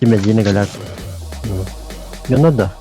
Кимэдьиинэ кэлэр. Дьоннор да?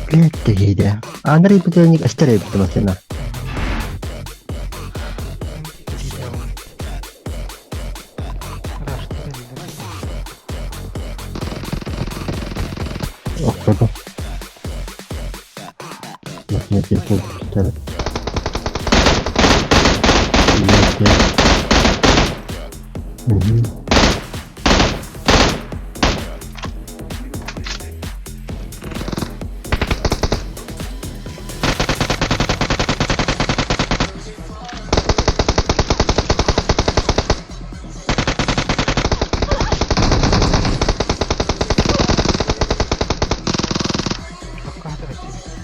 Блядь, киһиде. Андрей Путевник эстер эбит машина. Охторду. Машина телефон түстэр. Мгм.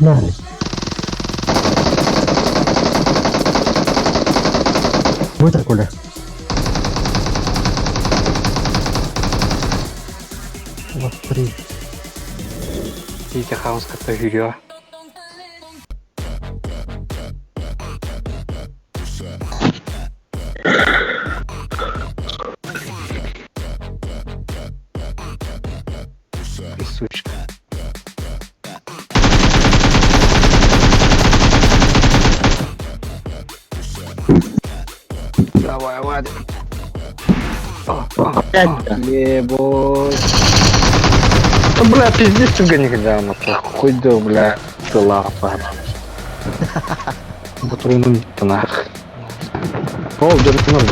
Нары. Будет Коля? Вот три. Тиити хаус кытта хүрүө. Ты сучка. Давай, Вадик. Ебать. Да, бля, пиздец ты гони Хуй да, бля, ты лапа. Бутурунун нах. Ол дөрүтүнөр.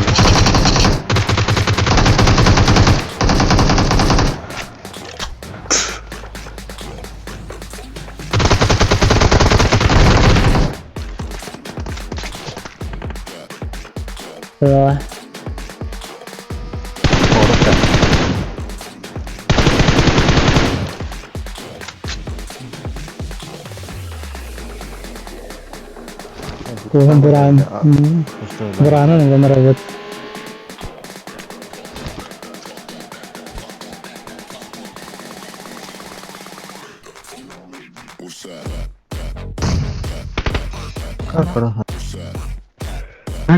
Бураан бураанын ылынарабыт.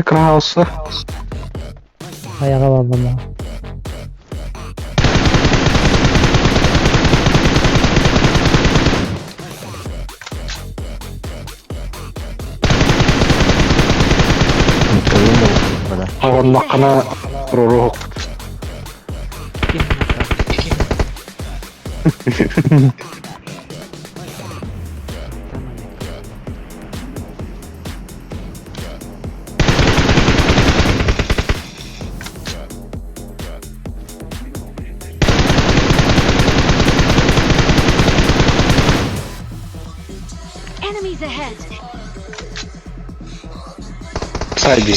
Крауса. Айаҕа барбама. Онноххона туруруһук. Enemies ahead! Сайди.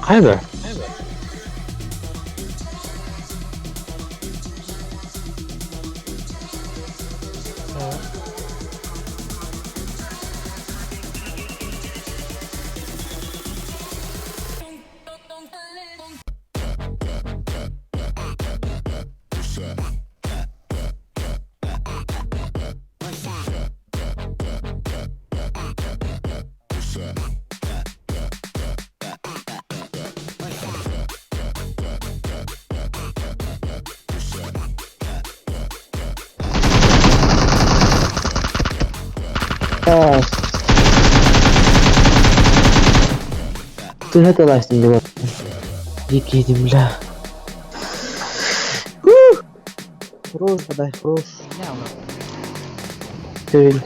Қайда? Төһө тылаастын дьэ Дикийдим бля. Хорош, дай, хорош. Не олор. Төрүн.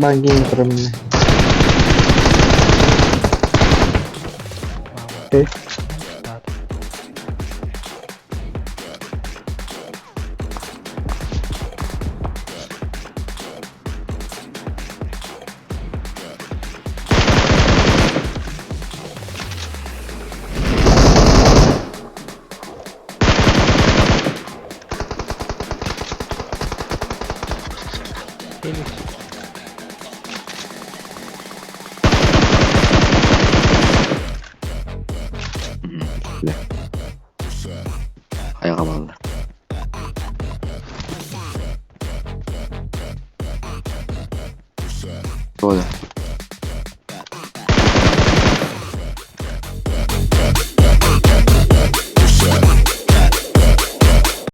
Багин турумна. Вау. Э? Штат. Феникс. Бля. Айаҕа баллар. Толя.